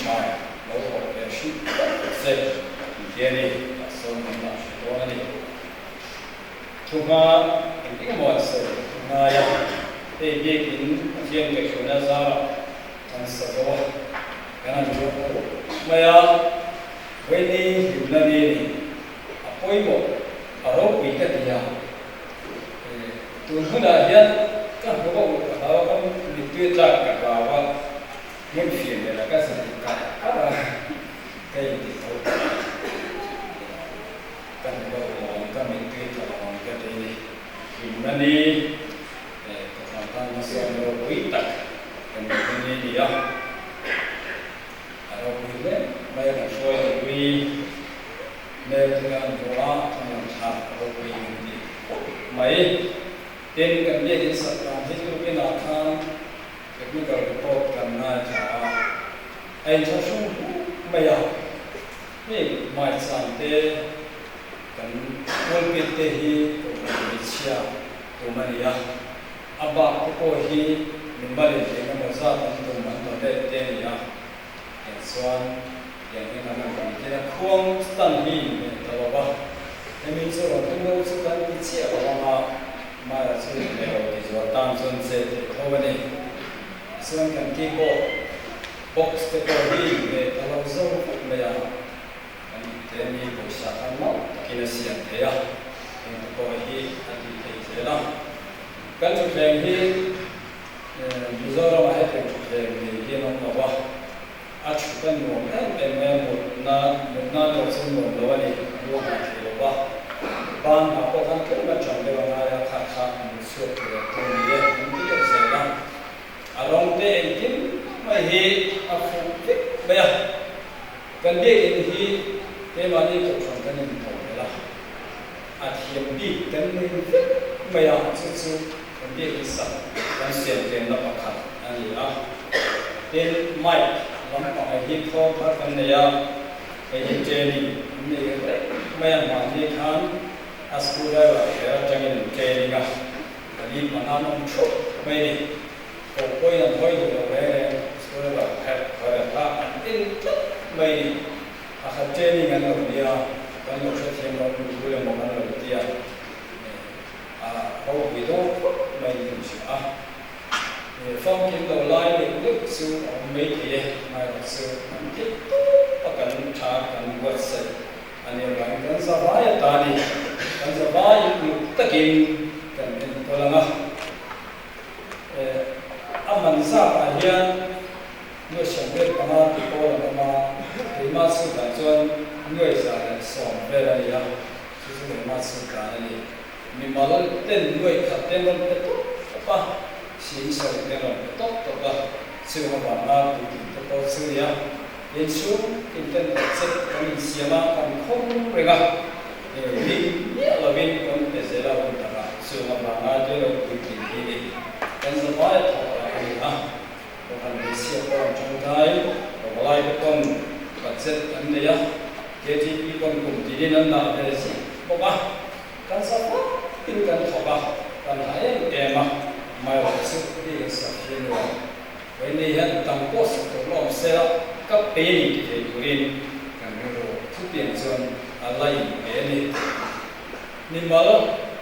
tha lo hawh ve hrim tlat rawh se tih te a ni, a sawn kan dah hre dawn a ni. Thu hma eng eng emaw an sawi ngai a, hei biakin Pathian kaihhruaina zarah kan sa zo a, kan han luah khawp mai a, Vaini hlimna ni a ni, a pawimawh a ropui ka ti a, tun hunah hian ka hmu a ulh ka hlau a, ka mittui a tlak ka hlau a, hmun fian leh la ka zan in kai kar a, ka inti tho ta a, ka hmu a ulh ang, ka mittui a tlak ang ka ti a ni. Hlimna ni ka thlan tan hmasawn ropui tak ka nihna ni a ni a. A ropui hle mai a kan hruai te pui hmel te kha an hmu a, a nuam thlak a ropui kan ti khawp mai. Tin, kan biakin sak dan hi tukin ah khan technical report kan ngaithla a, a inthlahrung huk mai a, hei hmaichhan te kan pulpit te hi kohhran hmeichhia tum a ni a, A bak te pawh hi mimal in eng emaw zat an tum an donate te a ni a, tiang chuan tiang hian an rawn ti thin a, khuang stand hi in hmeh ta lo va, hemi chu rawn tum lo chu kan ti chiah lo ang a, mara chu in hmeh lo ti zual tan chuan che theih tho a ni. Tichuan kan keyboard box te pawh hi in hmeh ta lo zo vek mai a, kan ipte mi pawisa kha mauh takin a siam thei a, heng te pawh hi a tih theih zel a. Kan thutthleng hi Mizoramah hetiang thutthleng nei hi an awm lo va, a thut a nuam em em mai a, mutna mutna erawh chu nuam lo a ni, lu a nghah thei lo va, ban hna pawh khan tlem a ṭang deuh a ngai a, kha kha mut chhuak tur leh tur ni e an ti deuh zel a, a rawng te engkim mai hi a fuh vek mai a, kan biakinn hi keimahni kohhran kan intawh belh a. A thiam bik kan nei vek mai a, chu chu kan biakin sak kan siam tlemna pakhat a ni a. Tin, mic lampang hi khawl thar kan nei a, hei hi training an nei reng mai a, mahni khan a screw driver kher atangin an training a, pali panga an awm thup mai a ni. Koh pawhin an hawi duh lo reng reng, screw driver kher kha an en tlat mai a ni. A khat training an lo nia, kan lo hrethiam lo nu bul emaw kan lo tia, a ropui dawn khawp mai in kan hria a. Famkim lo lai leh deuh chu a awm mai thei e, amaherawh chu kan theih tawp a kan tha kan buatsaih a nih avangin kan zavai atan i kan zavai uluk takin kan enkawl ang a. A man zatah hian Nuai 15 ti pawl an awm a, keimah chhutah chuan 110 vel a ni a, chu chu keimah chhut dan a ni. Mimal ten 1000 ten rawn pe tawp tawp a, 70 ten rawn pe tawp tawp a, chung avanga puitling te pawh chu nia, inchhung in ten budget kan insiam a, kan khawng reng a, ring miah lovin kan pe zel a hun takah chung avanga tui lo puitling hi ni kan zavai a thawk lah a ni a. Kohhran hmeichhia pawh an tangkai, pavalai te pawn budget an nei a, KTP pawn kum tinin an dah ve zia bawk a, kan sa fak in kan thawk a, kan ha em em a, Mairawh chu hi kan sak hi a nuam. Vawiin hian tam pawh sak tur la awm se la, ka pe ni ti thei turin kan rilru chutiang chuan a la in pe a ni. Mimal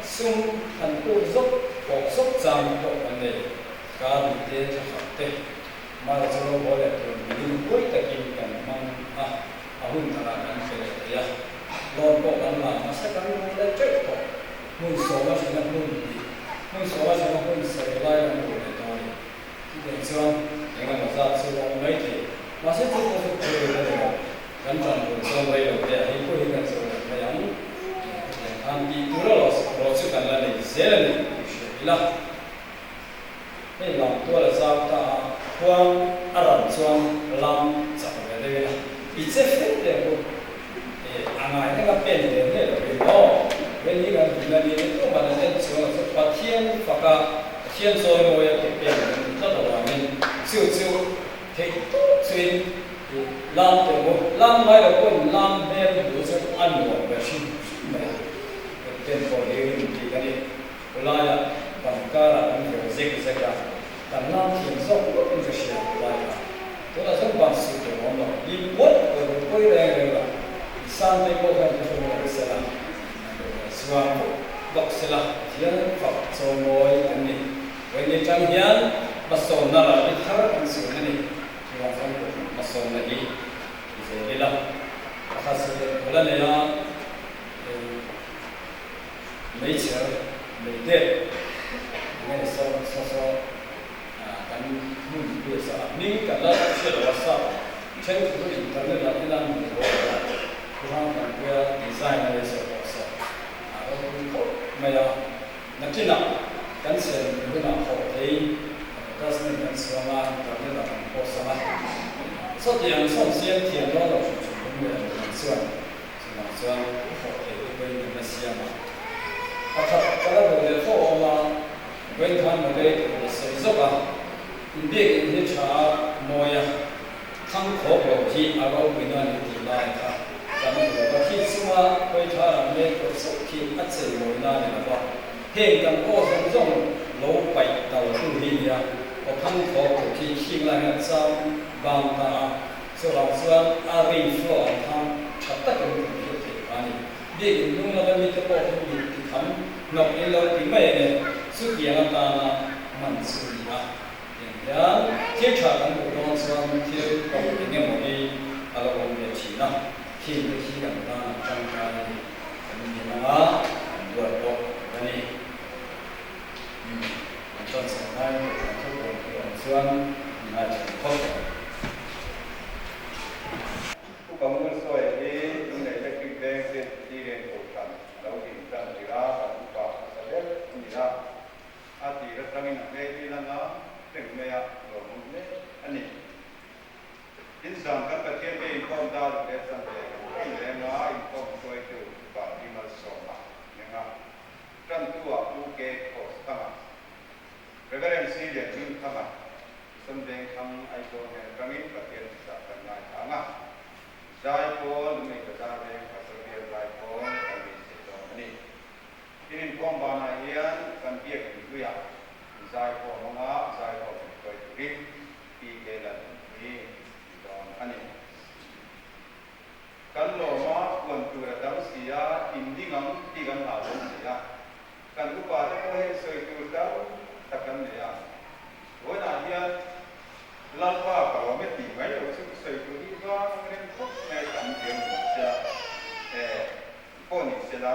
sum han puk zawk pawh zawk chang te pawh kan nei. Kar ni te tha khat te mara chu ro haw leh tur niin huai takin kan hmang a, a hun tharah kan pe leh thei a. Loan pawh kan la hmasa kan ru leh teuh tawh. Hmun sawma thena hmun hnih, hmun sawma thena hmun sarih lai kan ru leh tawh a ni. Chutiang chuan eng emaw zat chu a awm mai thei. Mahse chu pawh chu phur a ni lo. Kan tan hun chuan rei lo te a hei pawh hi kan zo leh mai ang. Hetiang khan tih tur a rawh chu kan la nei zel a ni tih hriat ila. Hei lam tual a zau ta a, khuang a ran chuan lam chak ve deuh ila, i che fel te ang u. E, a ngai reng a pen ve hle lo in aw. Ren hi kan hmun a ni ni tu man an en chuang lo chu Pathian faka Pathian chawi mawi a ke pen kan ni tlat avangin chu chu theih tawp chuin i lam teh ang u. Lam ngai lo pawhin lam hmel hmuh chu a nuam ve hrim hrim mai a, pen pawh hi rin tih a ni. Khawlaiah bangkarah kan ver zek zek a, kan lam thiam zawk ngawtin ka hria khawlai kha. Tunah chuan bang suh tur a awm lo. hlim puat puat lo pawi reng reng lo. Sangtei pawh khan ka hre lo sela, chuan bawk sela Pathian fak chawimawi kan ni. Vawiin atang hian hmasawnna rah i thar kan chhun a ni. Chuvang chuan kohhran hmasawnna hi ti zel ila. Pakhat sawi leh a nei a, meichher, meidet eng nge saw saw saw kan hmun pui a sa a, hming kan la hre lo a sa thenkhat chu internet ah te lan hmu tho a, thu hrang hrang puia design a nei saw pawh saw a ropui khawp mai a, nakinah kan chhen hunah hawh thei advertisement kan chhuang a, internet ah kan post ang a, sawtiang sawn siam thiam dawn lo hrim hrim kan leh ang chuan chungah chuan hawh thei te pawhin kan la siam a, pakhat ka la duh leh fo awm a. Vawinkhan mawle tur a sawi zawk a, inbiak in hi tha a mawi a, thangkhawk lo hi a ropui na ni tih lai kha kan hmu lo va, khi chunga kawithar ang mek tawh chauh khi a chei mawi na ni lo va, heng kan aw zawng zawng lo paih dal tu hi nia, aw thangkhawk tur khi khing lai hian a cham bang ta a, chuvang chuan a ri flow ang khan tha takin kan hriat theih phah a ni. Biak in hnung lama mite pawh hi mit ti kham hnawk in lo ti mai ange, chutiang atana hman chu a ni a. Tiang hian thil tha kan duh dawn chuan thil ko eng emaw hi a lo awm ve thin a, thil te khi kan tan a tangkai a ni, kan in anga kan duat bawk a ni. Umm, an tan chhan laiin kohhran thu kawn tur awm chuan min ngaithla khawp ang. Upa Ngursawi hi Lunglei Electric Veng Presbyterian Kohhran a lo din tan tir a, kan upa hmasa ber a ni a. A tir atangin a hmel hi lang a reng mai a, lawmawm hle a ni. Tin zan kan Pathian te inkhawm dar leh chanve kan tan reng a, inkhawm hruaitu Upa Pi Malsawma neng a, tantu ah Pu K Khawstanga, Reverend C Lianhmingthanga, Mission Vengthlang Aizawl hnen atangin Pathian thuchah kan ngaithla ang a. Zaipawl Lunglei Bazar Veng Pastor Bial Zaipawl kan beisei dawn a ni. Tin inkhawm banah hian kan biak inhluiah zaikhawm anga zaikhawm inhruai turin PK Lalnunpuii ni dawn a ni. Kan lawm a, puan tur a tam si a, in ding ang tih kan hlauhawm si a. Kan upa te pawh hian sawi tur tam tak kan nei a. Vawiinah hian Lalpa ka lawm e tih mai loh chu sawi tur hi vang reng khawp mai a tam viau ni mah sela, e pawh ni sela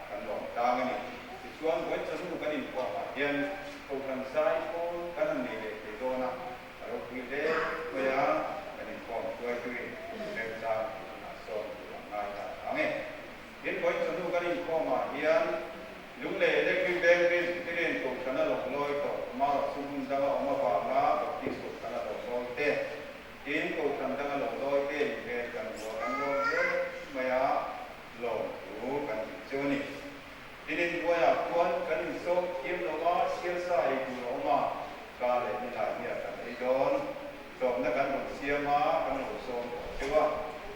kan lawm tlang a ni. Tichuan vawiin chawhnu kan inkhawmah hian Kohhran zai pawl kan han nei leh thei dawn a, a ropui hle mai a, kan inkhawm hruaituin remchang tih hunah sawn tur an ngai ta ang e. Tin, vawiin chawhnu kan inkhawmah hian Lunglei Electric Veng Presbyterian Kohhran a lawng lawi tawh, amaherawh chu hmun danga awm avanga Baptist Kohhran a lawng lawi te, tin Kohhran danga lawng lawi te inhmel kan hmu a, kan lawm hle mai a, lawmthu kan tih chu a ni. Tin, inbuaiah khuan kan insawm thiam lo a, sialsa ei tur a awm a, ka leh nilai hian kan ei dawn. Tlawmna kan rawn siam a, kan lo sawm tawh cheu a,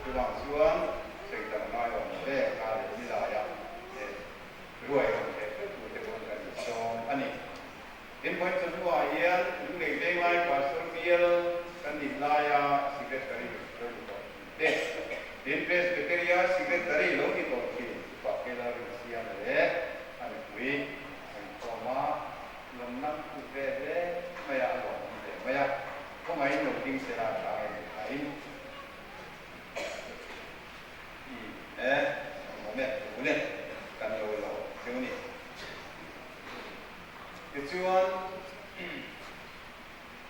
chuvang chuan sawi tam ngai awm lo e, ka leh nilaia he ruai rawn theh theuh tur te pawn kan insawm a ni. Tin, vawiin chawhnuah hian Lunglei Venglai Pastor Bial kan nih laia Secretary lo ni tawh thin te, tin Presbytery-a Secretary lo ni tawh thin Pakela Rinsiam leh a nupui a inkhawm a, Lawmna put ve hle mai a, a lawmawm hle mai a, khawngaihin lo ding sela a tha em thain i e lawmawm e tun e kan lo lawm cheu ni. Tichuan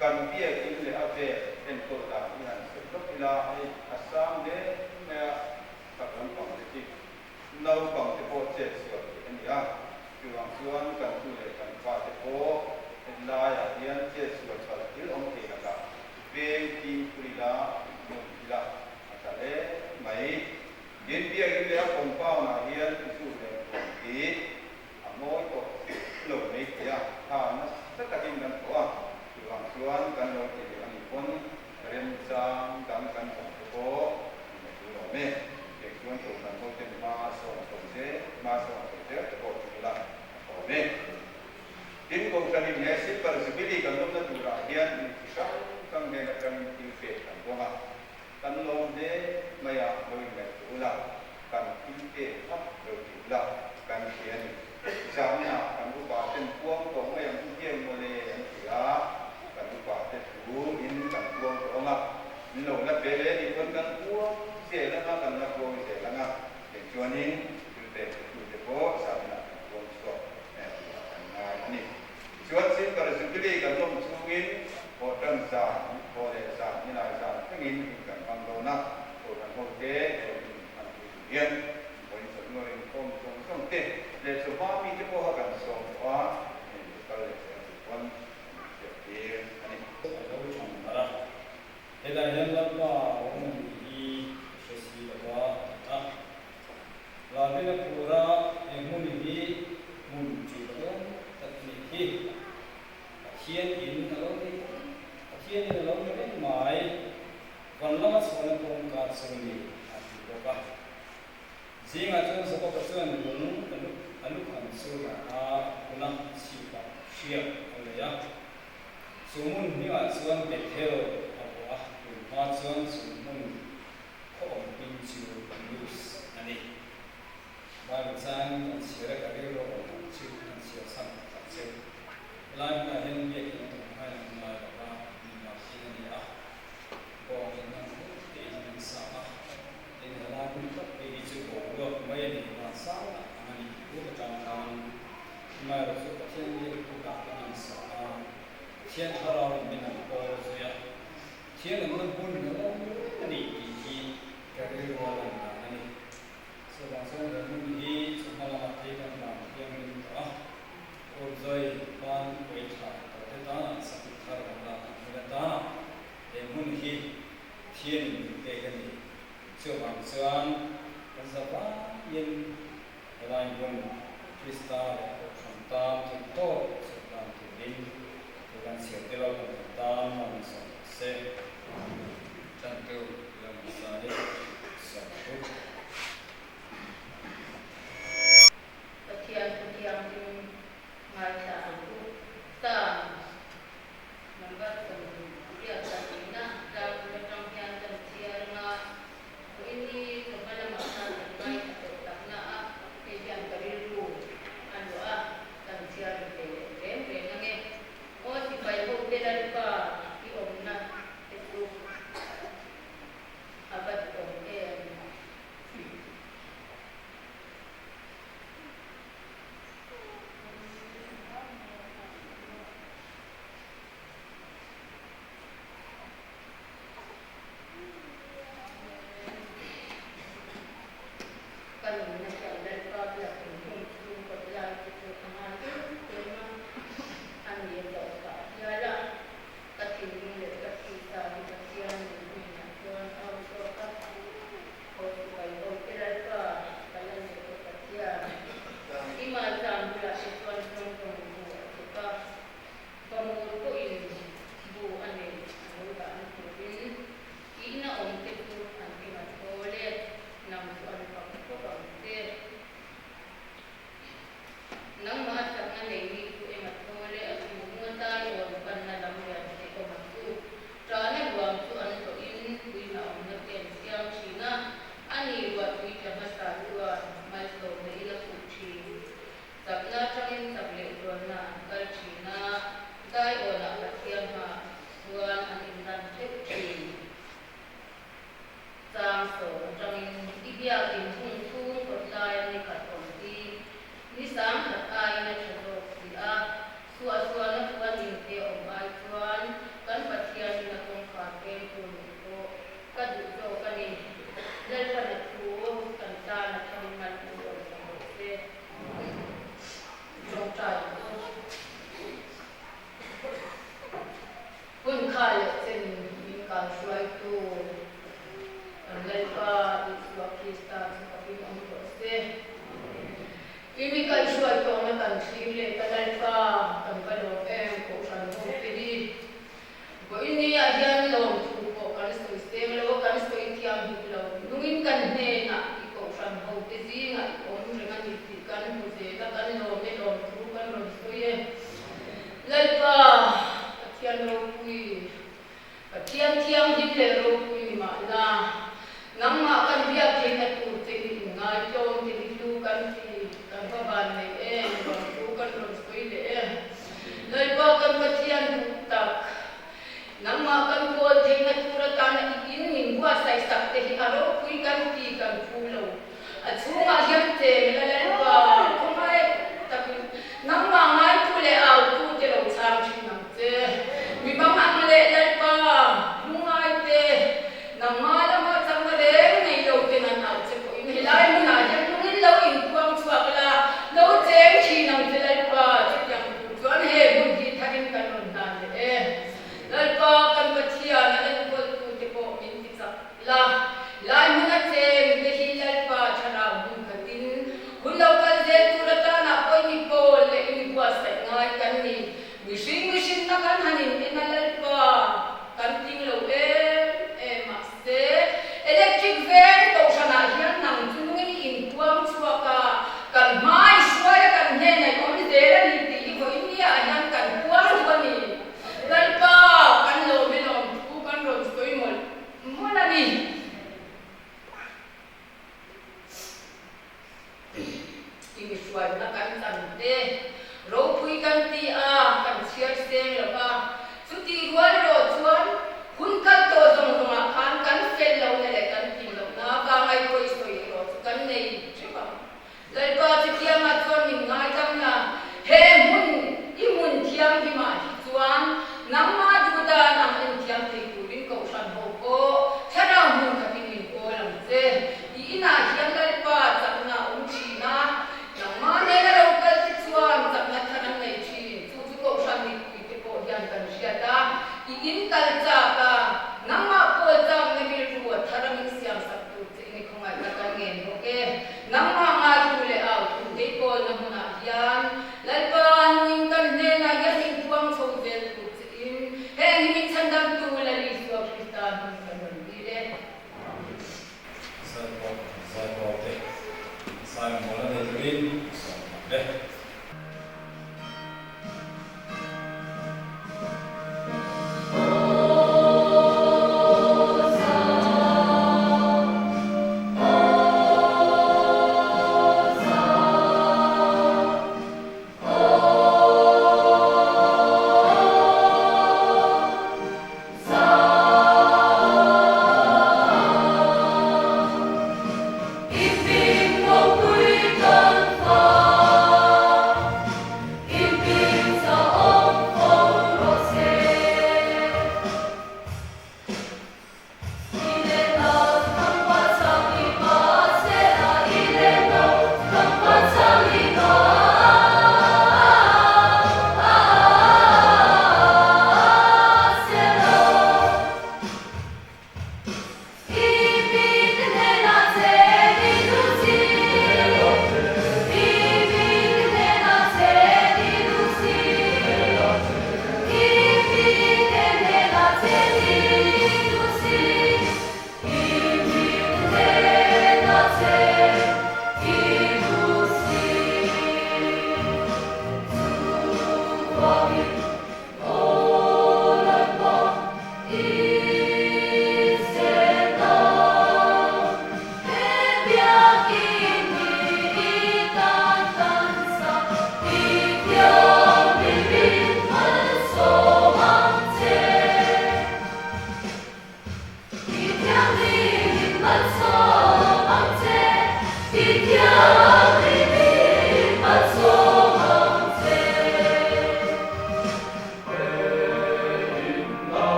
kan biakin leh a vel enkawl dan hi han sawi lawk ila, hei a sang hle mai a, chak lampang te khi Naupang te pawh chet sual theih a ni a, chuvang chuan kan tu leh kan fa te pawh hetlaiah hian chet sual palh thil awm thei lakah veng fim phur ila, hmun ila a tha hle mai. Din biakinn leh a compound ah hian zu leh huan hi a mawi tawh lo mai thei a, tha nasa takin kan thawh a, chuvang chuan kan lo ti leh a nih pawn remchang dang kan awm te pawh ni mai tur awm e. Tiang chuan Kohhran hoten hma sawm chho zel, hma sawm chho zel te pawh tum ila a tha awm e. Tin, Kohhranin he Silver Jubilee kan lawmna turah hian mi chi hrang hrang hnen atangin thil pek kan dawng a, kan lawm la pe leh anih pawn kan puang zel anga, kan la puang zel anga, tiang chuanin thil pek pe tute pawh zaninah kan puang chhuak turah kan ngai a ni. Tichuan Silver Jubilee kan lawm chhungin Thawhtan zan, Thawh leh zan, Nilai zan thlengin hun kan hmang dawn a, Kohhran hote he hun hman pui tur hian vawiin chawhnuar inkhawm zawng zawng te leh chawhma mite pawha kan sawm tawh a, hei kal leh zel tur pawn kan inhriat tir a ni. A lo thang harh a, Helai hian Lalpa awm a nih hi ka hre si lo va, a ti a. Ralrin a phur a, he hmun hi hmun ṭih awm tak a nih hi. Pathian in a lo ni Pathian in a lo ni reng mai, van lama chhuahna kawngka chu ni, a ti bawk a. Zingah chuan Jakob-a chuan lung a lu a lukham chu la a phun a, chhipah hriak a lei a. Chu hmun hmingah chuan Bethel a vuah a, tun hma chuan chu hmun khaw awm hming chu Luz a ni. Bible chang kan chhiar a, ka rilru awm ang chu kan chhiar chhan tak che. Helai hmunah hian biakin a tum hmain an ngai lo va, mimar in a ni a, bawng in ang hlut tein an sa a. Tin, helai hmun tak phei hi chu boruak mai a ni, vansang tak ang a ni tih buk atang khan amaherawhchu Pathian biak bukah kan an sa a, Pathian thlarau in min an kawl zui a, Pathian awmna hmun a lo a ni tih hi ka rilru a lan dan a ni. Chuvang chuan he hmun hi chawhma lamah phei kan vang thianghlim tawh a, Kawlzawi ban uai thla tawh te tanah sakut thar kan lak ang hmel atana he hmun hi Pathianin min pek a ni. Chuvang chuan kan za vaiin helai hmun Krista leh Kohhran tan theih tawp chhuk dan turin thu kan chhiar te lo kan kan tan hman sawm rawh se. Tantu Lamsani Sawmthu. Pathian thu thianghlim ngaithla ang u. Psalm Number 82 tlangpui atang hian kan chhiar anga vawiin hi ka hma lamah khan kan ngaithla tawh takna a, hei hian ka rilru a luah a, kan chhiar ri ve leh reng reng ange. Aw sipai ho te Lalpa i awmna te chu a va duhawm em? Ka nunna hian Lalpa biak inhung chhung kawt lai te chu a ngai em em a, a ni a chauh phah hial a, ka thinlung leh ka thisa hi Pathian min hnenah chuan a au chhuak a, Aw sipai ho te Lalpa, ka la leh ka Pathian, i maltlang bulah te chuan tawngtawng bu a chhuk a. Vamur pawhin bu a nei a lo dahna turin ihna awm te chu an eng a thawl e, nang chu an fak khawp ang che. Nangmah a chakna nei mi chu eng a thawl e, a thinlung a tai awn panna lam lian te awm ang chu. Ṭahna ruang chu an hlawhin puihna awmna te an siam ṭhin a, a ni ruahtui tla hmasa chuan malsawmna in a fuh ṭhin. Chakna atangin chak leh zualna an kal thin a, Daiawnah Pathian hmaah chuan an inlan theuh thin. Chang sawm atangin i biakin hung chhung kawt laia ni khat awm hi ni sang khat aiin a tha zawk si a, suahsualna puan inte awm ai chuan kan Pathianin a kawngkhar pengtu nih pawh ka duh zawk a ni. Lalpana thu kan tan a tharin malsawm sak rawh se. Tawngtai ang u. Hun kha leh chen min kalhruaitu kan Lalpa Isua Krista chu fakin awm rawh se. I mi kaihhruai tawhna kan thlir leh ka Lalpa kan va lawm em Kohhran ho te hi. Vawinia hian lawmthu pawh kan sawi seng lo a, kan sawi thiam hik lo. Nungin kan hnenah i kohhran hote zingah i awm reng a ni tih kan hmu zel a, kan lawm e lawmthu kan rawn sawi e. Lalpa, Pathian ropui, Pathian thianghlim leh ropui ni mahla, nangmah kan biak theihna tur che hi inngai tlawm te hi hlu kan ti, kan va van nei em lawmthu kan rawn sawi.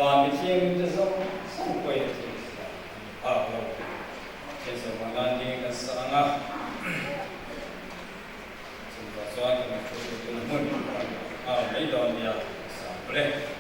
Van mithianghlim te zawng zawng pawhin a thil zia an ni phak lo. Thian sawmhma nan dingin kan sa ang a, chungah chuan kan thu tuna hmun kan nghal mai dawn nia ka sa ang bawlh e.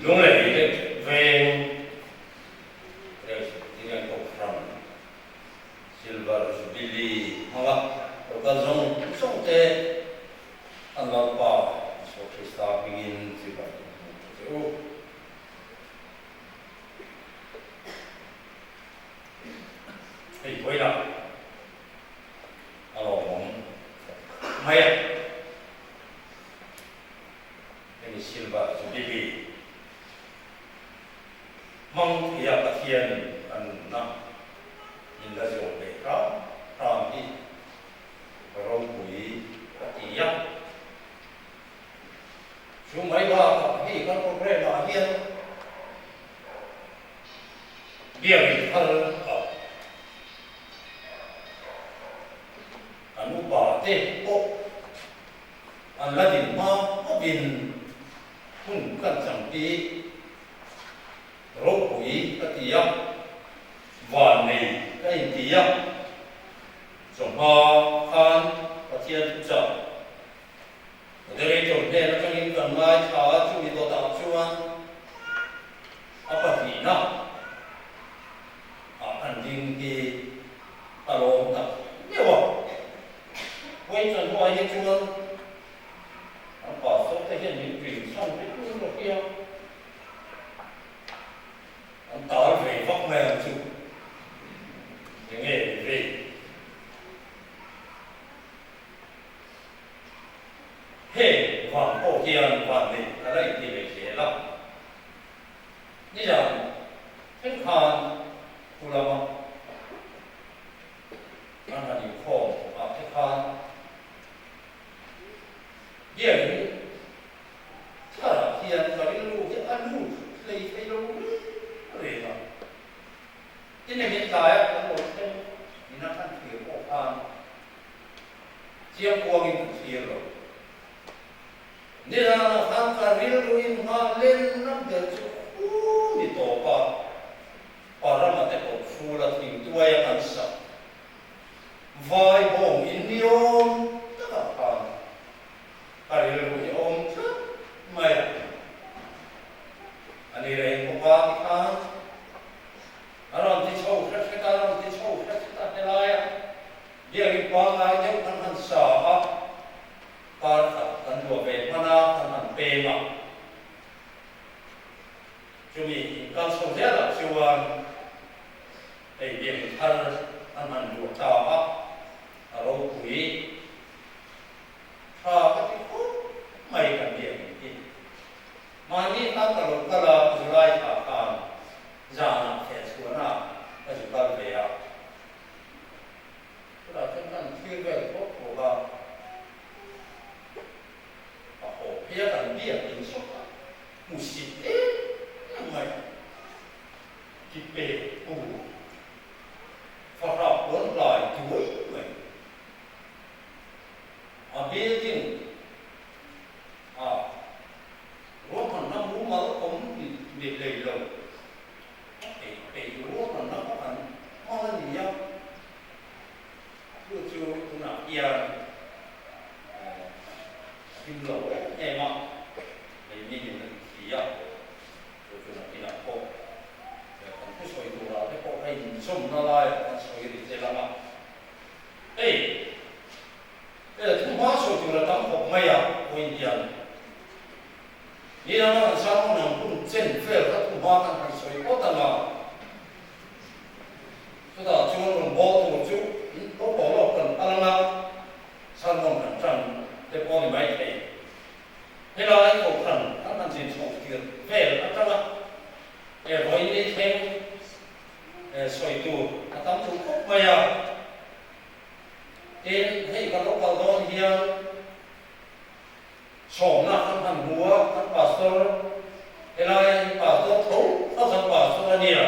Lunglei veng Presbyterian Kohhran Silver Jubilee hmanga lo kal zawng zawng te an Lalpa Isua Krista hmingin chibai ka hmuh ta che u. Hei vawilah a lawmawm mai a. Hemi Silver Jubilee hmang theia Pathianin a nunna min la zawh ve hram hram hi ropui ka ti a. Chu mai bakah hei kan programme ah hian biakin thar a kan upa te pawh an la din hma hawkin hun kan chang hi ropui ka ti a, vannei ka inti a, chawhma khan Pathian thuchah Moderator hnen atangin kan ngaithla a, chumi dawtah chuan a pahnihna ah kan ding hi ka lawm tak meuh a. Vawi chuan hnuai hi chuan an pastor te hian min rin chhan vek in ka hria. An tal ve vak mai ang chu. Enge ni ve? Heng vang pawh hian vanneih ka la inti ve zel a. Nizan thenkhan thu lama. Tin engin tlaia kan lo thleng ina kan thlir pawh khan chiang kuangin kan thlir lo. Nizanah khan ka rilruin nghal lenna ber chu khu ni tawp a, Parama te pawh fula thingtuaia kan sak vai bawng in ni awm takah khan ka rilru hi a awm tlat mai a. A ni reng bawk a tikhan a rawn ti chho hret hret a, a rawn ti chho hret hret a, helaia biakin pangngai deuh kan han sa a, kar khat kan luah ve hman a, kan han peng a. Chumi inkal chho zelah chuan hei biakin thar an han luah ta a, a ropui tha ka ti khawp mai kan biakin hi. Mahni kha ka lo kal a, July thla khan zanah fehchhuahna ka zu kal ve a. Chutah chuan kan thlir vel phawt phawt a, a haw phei a kan biak insawt a, hmusit em em mai a ti pek pu fahrah puan hlai duai mai a building a ruahmanna mumal awm ni hlei lo a peih peih ruahmanna kha kan hmang a ni a, chu chu tunah hian a him lo em em a, hei minin a ti thi a, chu chu nakinah pawh kan thusawi turah te pawh hei inzawmna laiah kan sawi ri zel ang a, hei. He thu hma sawi tur a tam khawp mai a, vawiin hian ni danga kan sermon ang hun chen vel kha thu hma kan han sawi phawt ang a, chutah chuan rawn bawl tur chu in lo pawh lawk kan phal ang a, sermon kan tan te pawh a ni mai thei. Helai kohhran kan han zin chhoh tir vel atanga he vawiin ni thleng sawi tur a tam duh khawp mai a. Tin, hei ka lo kal dawn hian sawmna kan han hmu a, kan pastor helaia in pastor tho kha kan pastor a nia,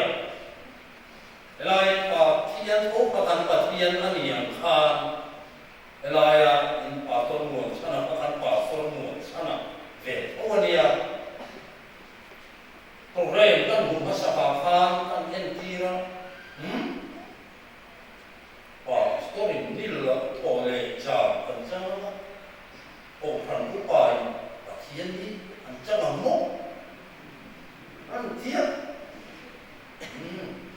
helaia in Pathian tho kha kan Pathian a ni ang khan helaia in pastor Muanchhana kha kan pastor Muanchhana ve tho a nia. Program kan hmuh hmasakah khan kan entir a, umm. Pastor in nil a thaw leh zan kan chang ang a, Kohhran upa in Pathian hi an chang ang maw? An ti a. Umm.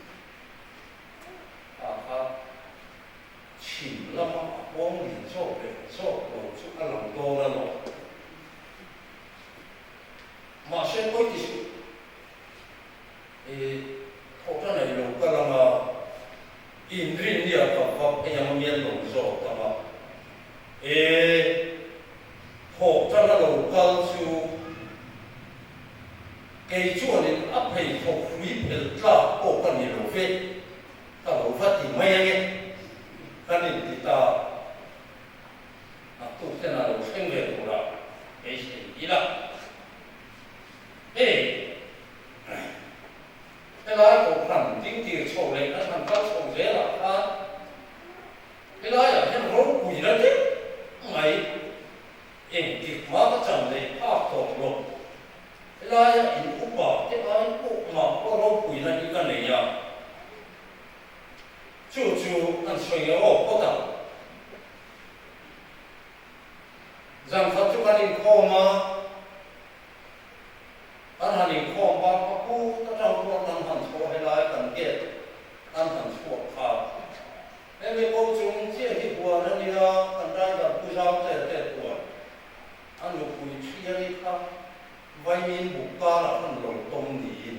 Kha kha chhim lama a pawng lian zawk leh zawk lo chu a lang dawn alawm. Mahse pawi ti suh. I thawhta nei lo ka lang a, inrinnia ka va phei ang a mian lo zawk ang a. E, thawhta na lo kal chu kei chuanin a pheikhawk hrui phel tlak pawh ka ni lo ve, ka lo va ti mai ange, kan inti ta. Naktuk ten a lo thleng ve turah beisei ila. Hei, helai kohhran dingtir chho leh kan han kal chho zelah khan helaiah hian ropui la deuh mai, engtik hma ka chan leh phak tawh lo. Helaia in upa te ai pawh mah pawh ropuina hi ka nei a, chu chu an sawi nge aw phawt ang. Zan khat chu kan inkhawm a, kan han inkhawm bak a put atang pawh kan han chhuah helai kan gate kan han chhuak kha. Hemi ko chung chiah hi huan a nia, kan driver Pu Zau te te huan a nupui thiani kha vaimin buk karah khan lo tawm niin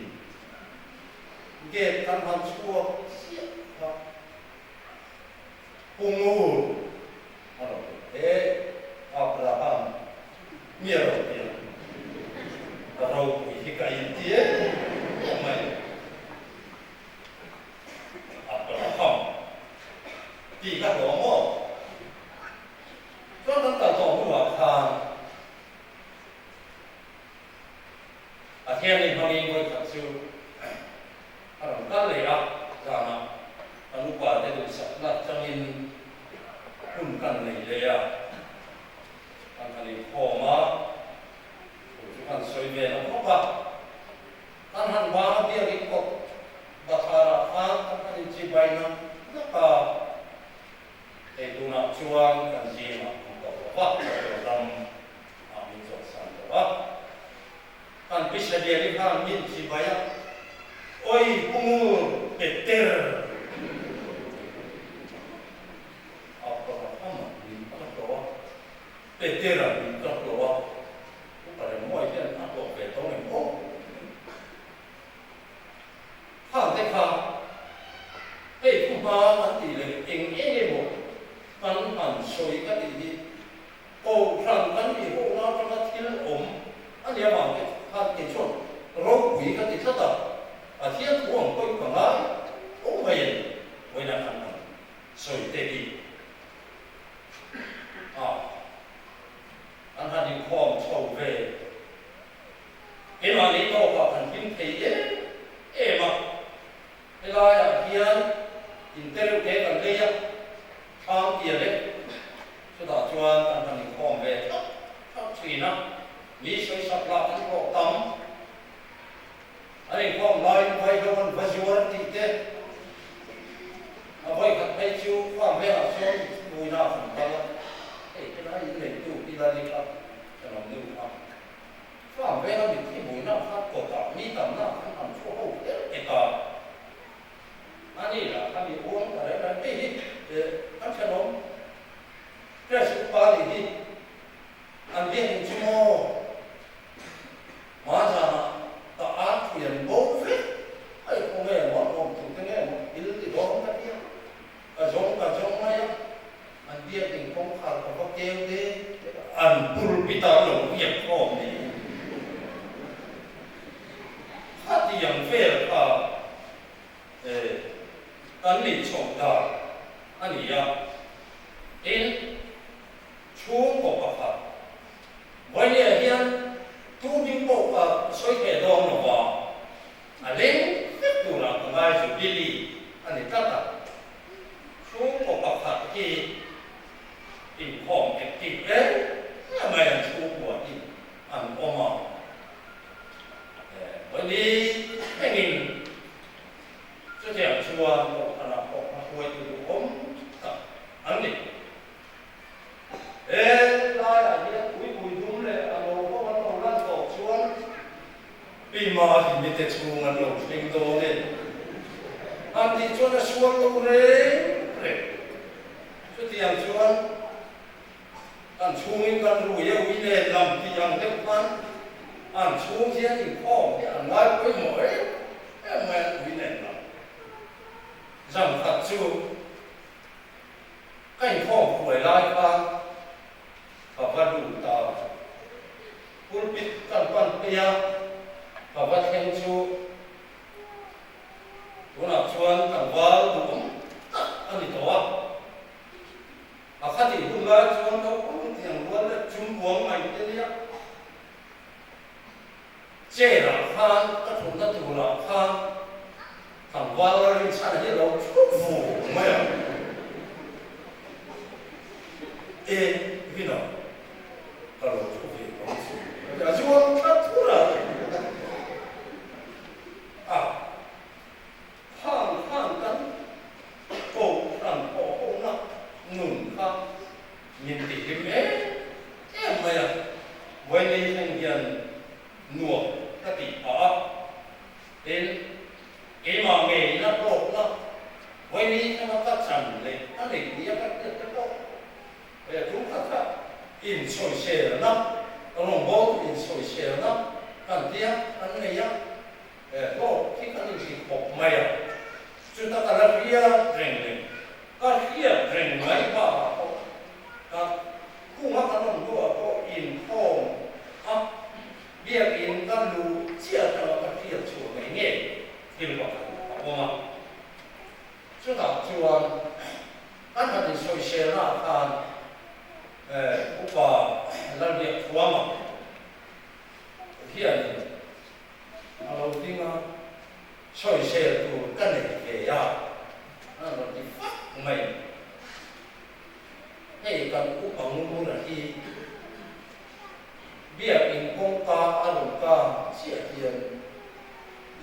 gate kan han chhuak chiah kha. Pu Ngur a rawn ti he Abraham mi a rawn ti a, ka ropui hi ka inti em em mai. Abraham tih ka hlawh maw? Chuan kan kal tawh hnuah khan Pathianin hmangin vawikhat chu a rawn kal leh a, zanah. chibai nak nak a, hei tunah chuan kan zingah an tawh lo va, Pathian ram ah min zawhsan tawh a. Kan pi Sadiani khan min chibai a, Oi Pu Ngur Peter! Abrahama min ka hlawh a, Petera min ka hlawh a, Upa Remmuai hian a hlawh ve tawng em aw? Khang te kha hei thu hma kan tih leh eng eng emaw kan han sawi ka tih hi Kohhran kan nih ho na atanga thil awm a nia vang te khan kei chuan ropui ka ti tlat a, Pathian thu ang pawhin ka ngai tho mai a ni, vawiin ah khan kan sawi te hi a kan han inkhawm chho ve. Keimahni tawkah kan hlim thei em em a, helaiah hian interview te kan lei a, thlam tia leh chutah chuan kan han inkhawm ve thap thap thin a, mi sawisak lah kan hlawh tam. An inkhawm laiin vaihlo an va zuar tih te, a vawikhat phei chu farm vengah chuan buina a kan kal a, hei helai inneitu Hillary kha ka lo nu kha. Farm venga mitthi buina kha kawtah mi tamna khan an thu ho kher tek a, a ni lah kha mi uang ta reng reng hei hi kan thenawm Press upa nih hi an biak in chu maw hma zanah ka ar thui an bo vek a i khaw nge maw an awm tur te nge maw thil ti dawn ka tia ka zawng ka zawng mai a an biak in kawngkhar ka va keu de an pulpit ah lo riak khawm ni khatiang vel kha kan nih chhoh dan a ni a tin chhungkaw pakhat Vawinia hian tu hming pawh ka sawi thei dawn lo va, a leng vek turah ka ngai chu Billy a ni tlat a. Chhungkaw pakhat hi inkhawm active em em mai an chhungkua hi an awm a, Vawini thlengin chutiang chuan Kohhranah pawh hmahruaitu duhawm tak an ni. He laiah hian uipui dum leh a lo ho an lo lan tawh chuan Pima hi mite chhung an lo thleng dawn e an tih chuan a sual lo reng reng. Chutiang chuan kan chhungin kan rui e ui nen lam tih ang deuh khan an chhung hian inkhawm hi an ngai pawimawh em em mai an ui nen lam zan khat chu. Ka inkhawm huai lai khan ka va lut a, pulpit kan pan phei a, ka va thleng chu tunah chuan tlangval duhawm tak a ni tawh a. A khatih hun lai chuan naupang tiang rual leh chumbuang mai te nia chair ah khan ka thutna turah khan Tlangval rinchhan hi a lo thu vung mai a, E, Vina, ka lo thu ve tawh ang chu, a zuang thla thur a. A, khang khan kan kohhran pawh hona nun kha min tihlim em em mai a, Vawiin thleng hian nuam ka tih phah a. Tin, keimah ngei la hlawkna vawiin thlanga ka chan leh a neih nia ka hriat te pawh he thu kha kha insawiselna, rawngbawltu insawiselna kan tia kan nei a, he hlawk hi kan inhrilh khawp mai a, chuta ka la hriat reng leh ka hriat reng mai bakah pawh ka khunga kan awm hnuah pawh inkhawm a. Biakinn ka luh chiah atanga ka hriat chhuah ngei ngei thil pakhat a awm a. Chutah chuan kan han insawiselnaah khan Upa Lalbiak Thuama hianin a lo ding a, sawisel tur ka nei ve a, a rawn ti fak mai. Hei kan upa Ngura hi Biakinn kawngka a rawn kang chiah hian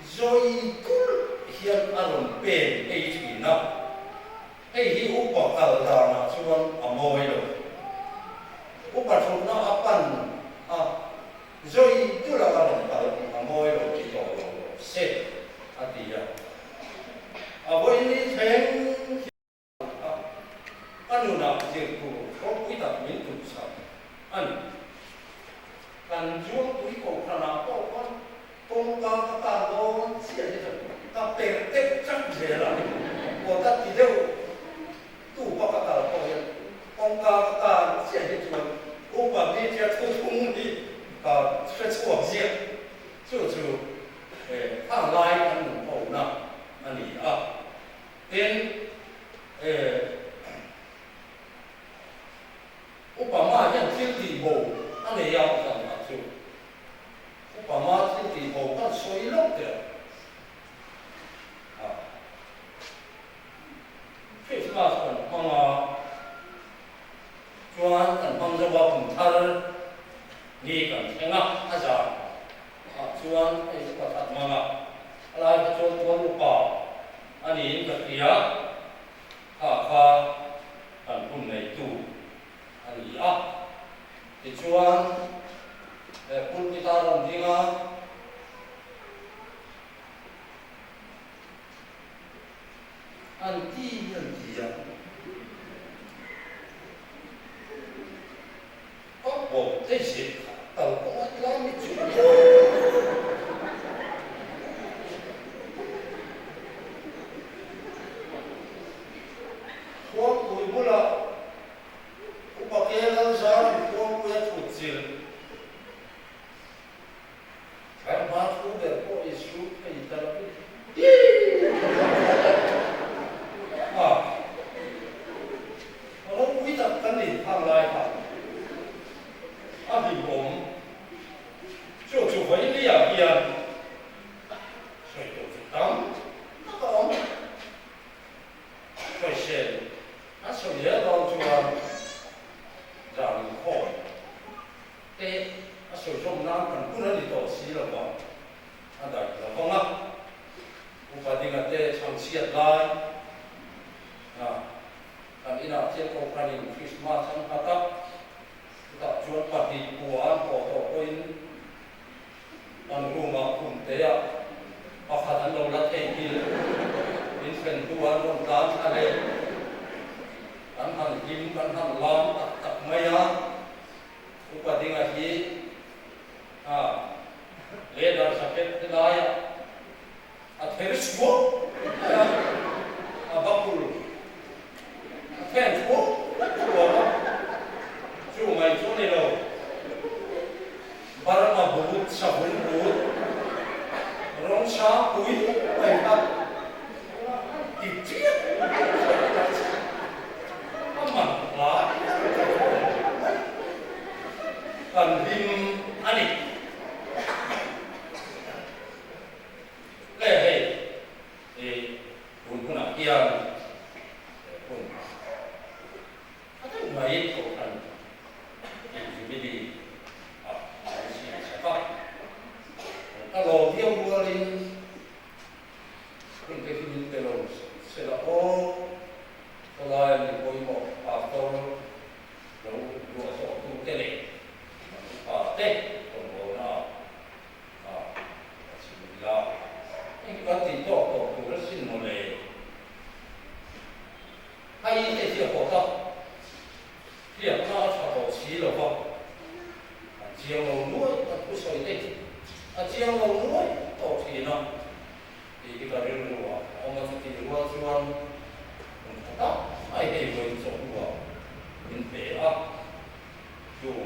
zawi tulh hian a rawn pen ei thin. thin a, hei hi upa kal danah chuan a mawi lo. Upa thutna a pan a, zawi dul a ka rawn kal tih a mawi lo ti tawh lo rawh se, a ti a. A vawi thleng hi. A, ka nunah zir tur ropui tak min tumsak a ni. Kan Zuangpui Kohhranah pawh khawn kawngka ka kar dawn chiah hi chu ka per deuh chak zel a, aw ka ti deuh tu pa ka kal pawh hian kawngka ka kar chiah hi chuan upa ni tia thuthlung hi ka hre chhuak ziah. Chu chu khang lai kan nun hona a ni a. Tin, eh, Upa Ma hian thil tih bo a nei a, zan khat chu Upa Ma thil tih bo kan sawi lawk teh a. Christmas kan hmang a, chuan kan hmang zo a, kum thar ni kan thleng a, a zan ah chuan hei chu pakhat hmang a, a lai kha chuan tual upa a niin ka hria, kha kha kan hun neitu a ni a. Tichuan, he pulpit a rawn ding a, an ti an ti a, Ka bawm te zir kha kal pawh a tlai mi chu Khuangpui bulah Upa Ke Lalzarin Khuangpui a thut chilh. Kan hma thu ber pawh i su thei ta lo in a ropui tak kan ni phak lai kha a hlimawm chu chu vawilia hian sawi tur chu tam tak a awm sawisel an sawi zel dawn chuan zan inkhawm Te a sawi zawm nan kan hun a ni tawh si lo va, a daih lo vang a. Upa Dinga te chhangchhiat lai a kan inah chiah Kohhranin Krismas an nghat a, chutah chuan pahnih pua an haw tawh pawhin kan room-ah khum teah pakhat an lo la thei nghil, min thlen hnu an rawn tlan thla leh, kan han hlim kan han lam tak tak mai a. Upa Dinga hi a leather jacket te laiah a ther chhuak mai a, a bakul a then chhuak chhuak a, chu mai chu a ni lo, Burma but, savun but, rawng sang pui mai kha ti chiah A man hlai kan hlim a ni. Le hei i tun hunah hian he hun tha deuh mai Kohhran in Jubilee ah an siam sak a, ka lawm viau rualin hun te hi min pe lo se la aw. Khawlaia mi pawimawh pastor lo luah zawhtute leh an upate rawngbawlna ah ka chhim ila. Heng hi kan tih tawk tawh tur a sin maw le? Hei te hi a hawt a, hriatna a tha tawh si lo va, an chiang lo nuai kan thusawi te hi a chiang lo nuai tawh thin a. Tih hi ka rilru ah a awm a, chutih rual chuan kum tha tak mai hei vawiin chawhnu ah min pe a, chu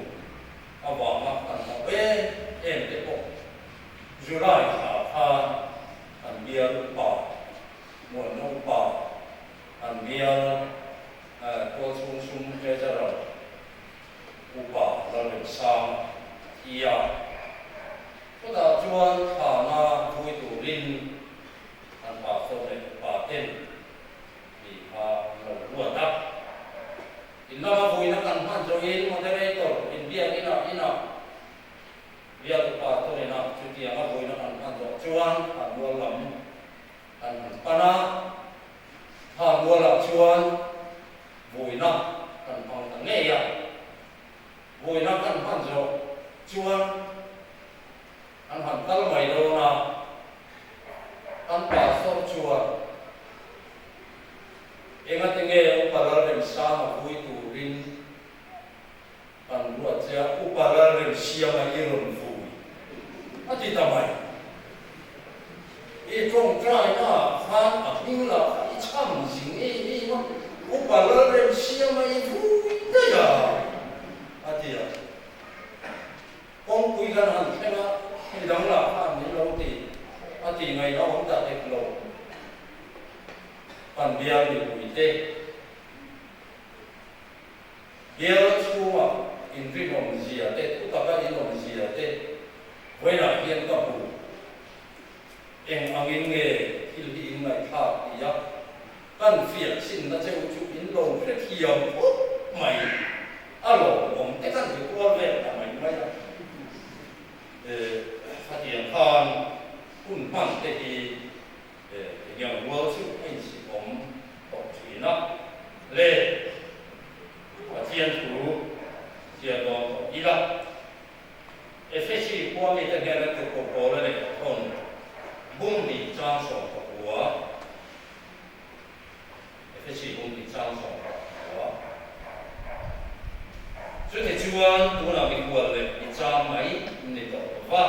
avanga kan hauh em em te pawh July thla khan kan bial upa, Muanna upa, kan bial Tualchhung sum Treasurer upa Lalremsang a thi a. Chutah chuan thlana vui turin an pastor leh upa ten mi kha an lo ruat a. In lama vuina kan hman zawhin moderator inbiak inah inah biak upa te nena chutianga vuina kan hman zawh chuan an rual lam kan han pan a. Thlanmualah chuan vawiina kan hmang ta ngei a, vawiina kan hman zawh chuan kan han kal mai dawn a, kan pastor chuan engati nge Upa Lalremsanga vui turin Kan ruat che a, Upa Lalremsiama i rawn vui a ti ta mai. I tawngtaina ah khan a hming lah kha i chham zing em em a, Upa Lalremsiama i vui daih a, a ti a. Kawngpui kan han thleng a, midang lah khan min lo ti a tih ngaihna awm ta hek lo. Kan bial mipuite. Bial chhunga inrinawmzia te, thutaka inawmzia te vawiinah hian ka hmu. Eng angin nge thil hi in ngaihthlak ti a, kan fiah chhinna cheu chu in lo hrethiam khawp mai. A lawmawm te kan ti kual vel ta mai mai a. Khatiang khan hun hman te hi Eng rual chu a inchhip awm tawh thin a le, Pathian thu chhiar dawn tawh ila. Efesi khua mite hnena tukko Paula leh a thawn bung hnih chang 19. Efesi bung hnih chang 19. Chutichuan tunah mikhual leh michang mai ni tawh lo va.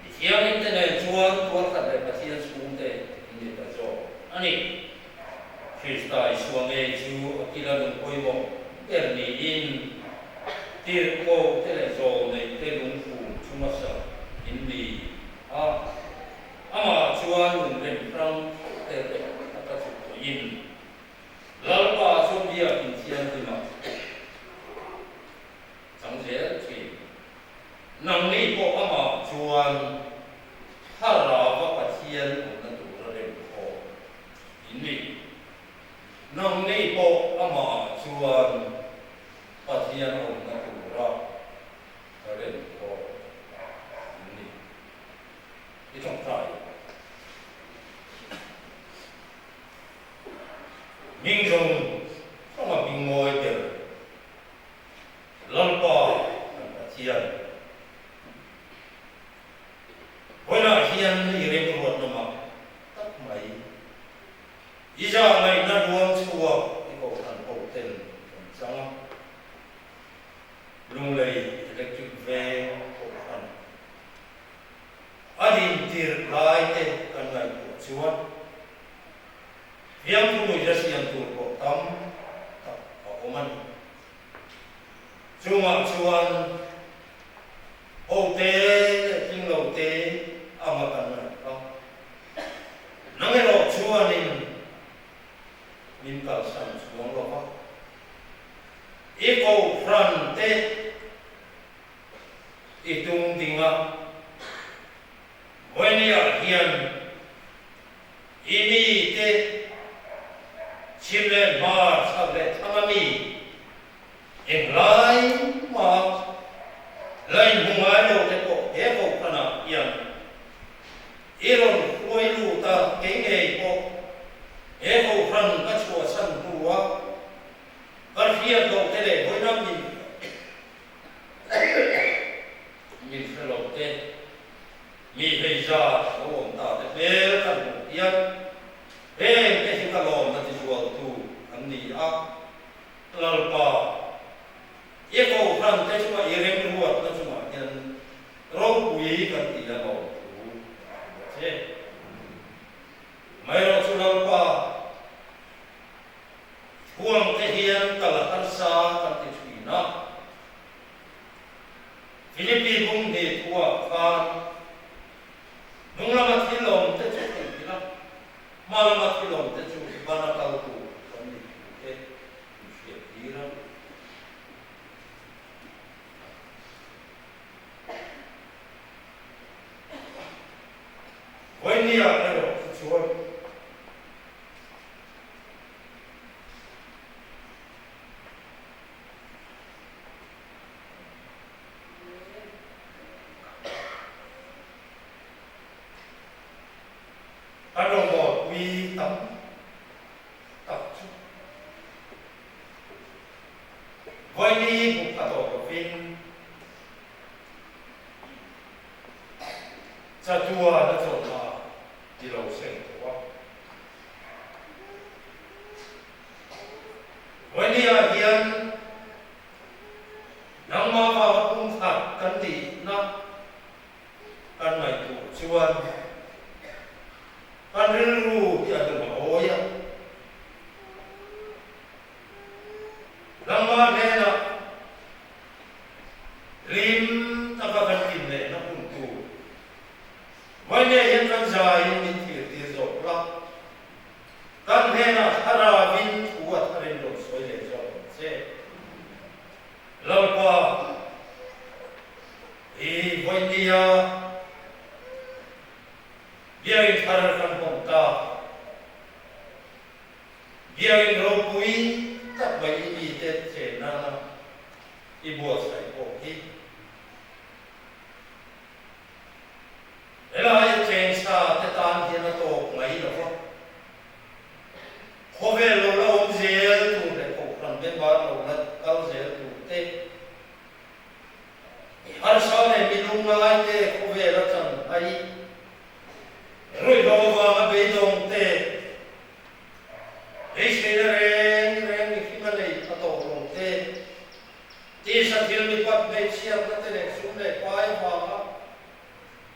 Mi thianghlimte nen chuan tualkhat leh Pathian chhungte in ni ta zawk a ni. Krista Isua ngei chu a kila lung pawimawh ber niin tirhkohte leh zawlneihte lungphum chunga sak in ni a. Amah chuan lungrem hrang te reh taka chuk tawhin Lalpa chuan biakin thianghlimah chang zel thin. Nangni pawh amah chuan Thlarauva Pathian awmna tura rem khawm in ni. Nangni pawh amah chuan Pathian awmna tura rem khawm in ni. I tawngtai. Hming zawng zawnga hming ngawi ber. Lalpa kan Pathian, vawiinah hian i remruatna mak tak mai, i zahngaihna luang chhuak i kohhran ho ten kan chang a, Lunglei Electric Veng kohhran a dintir lai te kan ngaihtuah chuan fiamthu nuihza siam tur pawh tam tak a awm a ni. Chungah chuan ho te leh tling lo te anga kan ngaih kha. Nang erawh chuanin min kalsan chuang lo va, i kohhran te i tung ding a, vawinia hian I mite chhim leh hmar chhak leh thlang a mi englai mah la inhmu ngai lo te pawh he kohhranah hian i rawn hruai lut a, kei ngei pawh he kohhran ka chhuahsan hnua ka hriat loh te leh vawiina min min hre lo te. Mi hei zat lo awm ta te hmel kan hmuh hian heng te hi ka lawmna ti zualtu an ni a, Lalpa, i kohhran te chunga i remruatna chungah hian ropui kan ti a lawm thu kan hria che. Amaherawh chu Lalpa, thuang te hian kal a harsa kan ti thin a. Philippi bung hnih thuah khan hnung lama thil awm te chu theihnghilh a, hma lama thil awm te chu bana kal tur kan ni thu te min hriat tir a. Vawinia erawh chu chuan Kan rawngbawlpui tam Vaini buk a tawp lovin chatuan a chawlhna i lo seng tawh a. Vaini-ah hian nangmah vanga pumkhat kan nihna kan ngaihtuah chuan kan rilru hi a lung a awi a. Nangmah hnenah hlim taka kan kin lehna hun tur Vawinia hian kan zaiin min thirtir zawk la, kan hnenah thlarauin thu a tharin rawn sawi leh zawk ang che. Lalpa, i Vawinia biakin thar kan hawng ta. Biakin ropui tak mai i mite chen nana i buatsaih pawh hi. Helai chen sa te tan hian a tawp mai lo va, khawvel lo la awm zel tur leh kohhran member lo la kal zel tur te, mi harsa leh mi lungngai te khawvel a chan hai ruihhlo avanga beidawng te, Beiseina reng reng mihring a nei a tawh lo te, tisa thil mipat hmeichhiatna te leh sum leh pai avanga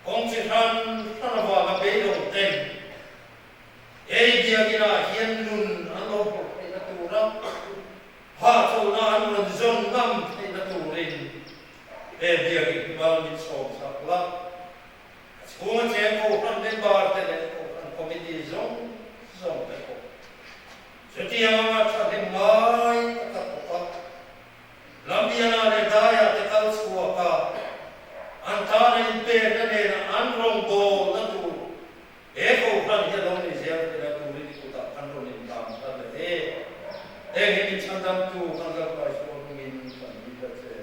kawng chi hran hran avanga beidawng ten ei biakinah hian nun an lo hawrh theihna tura hahchawlhna an rawn zawn ngam theihna turin he biakin hi mal min sawm sak la. A chhunga cheng Kohhran member te leh Kohhran Committee zawng zawng te pawh chutiang anga thahnem ngai taka thawk a, Lambiana leh Daia te kal chhuak a, an tana inpekna nena an rawngbawlna tur he Kohhran hi a lo ni zel theihna turin i kutah kan rawn inhlam thar leh e. Heng hi min chhandamtu kan Lalpa Isua hmingin kan dil a che.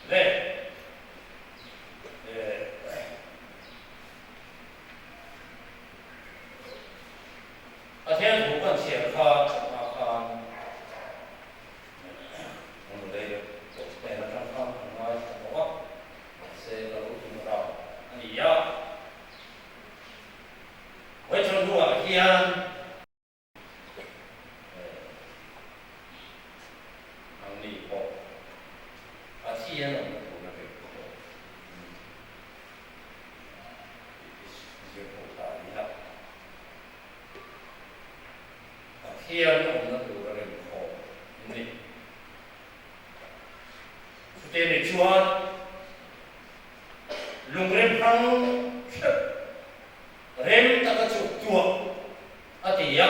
Le Pathian thu kan chhiar kha chakma khan Hmun lei pawh hnen atang khan kan ngaithla tawh a, mahse ka lo tum rau a ni a. Vawichhawn hnuah hian nangni pawh Pathian awmna tur a rem tawh tih hi zir ho ta a ni a. Pathian awmna tur a rem khawm ni. Chute ni chuan lungrem hrang hreuh rem taka chuk tuah a ti a,